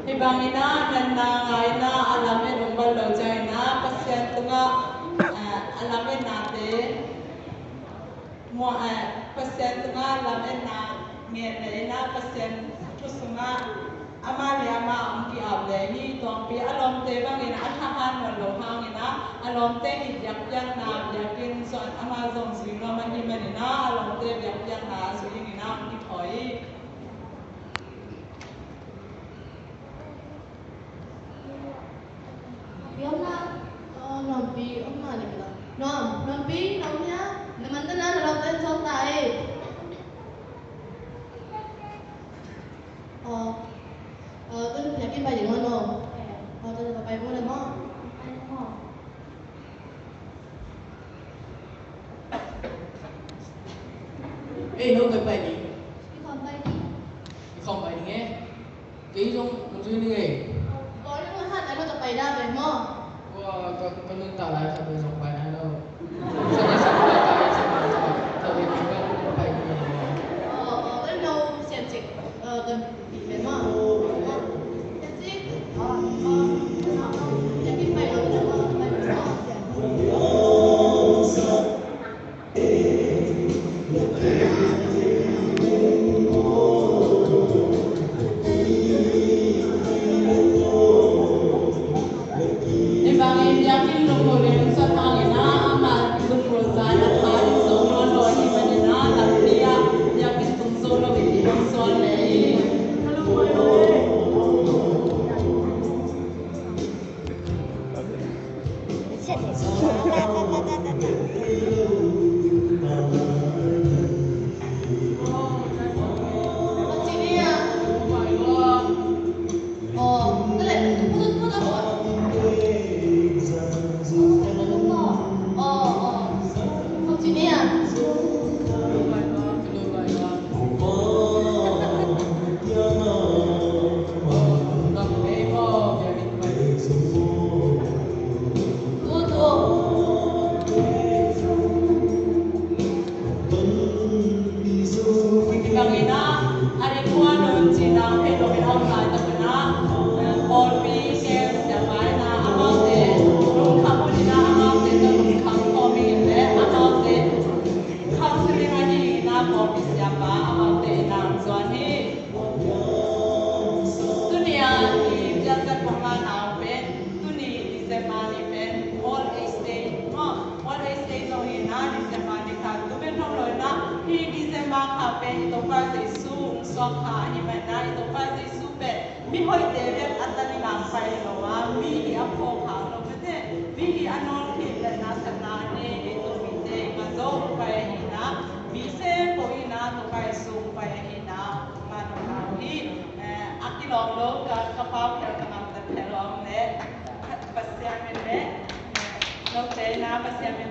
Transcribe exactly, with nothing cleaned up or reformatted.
Hih bangin ah natna ngah in ah, a lamet om bal lo ciangin ah Pasian tungah, eh, a lametnate, mua, eh, Pasian tungah lametna ngen le in ah Pasian thu sungah amah le amah hong ki-ap le hi. Tuangpi a lawmte bangin a thahat nawn lo hangin ah a lawmte i biakpiakna biakinn suan amah zong zui nuam ahih manin ah a lawmte biakpiakna zui dingin ah hong kiphawi hi. Pi omna, uh, Nuampi omna le kila. Nuam, Nuampi, na om hia? Na man tana na lawmte in zawng ta ei. Aw, uh, tun biakinn pai ding maw no? Aw, tun ka pai maw le maw? Ei, no ka pai ding. I khawm pai ding. I khawm pai ding e. Kei zong nung zui ning ei. Kawlgam a hat lai lo ka pai dah ve maw? Ua, ka, ka nuntak lai khat ve zong pai nai lo. Sa ka sa ka pai, sa ka sa ka pai, ka pai ka pai. Aw, aw, ka no sian cik, eh, ka pi ve maw? Sian cik, aw, aw, aw, sian cik pai lo, pai lo, pai lo. Hih bangin biakinn lungkul in suan hangin ah amah lungkul zan a tha in zo nawn lo ahih manin ah lampi ah biakinn tung zo lo in hong suan le hi. Hih bangin ah, a dik hua lo in cihna hong theih loin a om laitak in ah, eh, pawlpi kem siapa in ah, amaute lungkham hun in ah, amaute tawh lungkham khawm ing in leh, amaute counseling ahi in ah, pawlpi siapa amaute in ah hong zuan hi. Tuni a i biakpiak pongah na om pen, tuni December ni pen Old Age Day maw? Old Age Day zong hi in ah, December ni kha tu pen hong lo in ah, hih December kha pen i Topa Jesu hong suak kha ahih manin ah, i Topa Jesu pen mihoihte bek a tan in ah pai lo a, mi hi a phawk kha lo mete, mi hi a nawl khit le nasepna nei, ei Topite i ma zo pai ahih in ah, mi sem peuh in ah Topa Jesu pai ahih in ah, man hong hi. Eh, a kilawm lo ka, ka pau khel ka ngamtat khel lo a om leh, Pasian min le, eh, note in ah Pasian min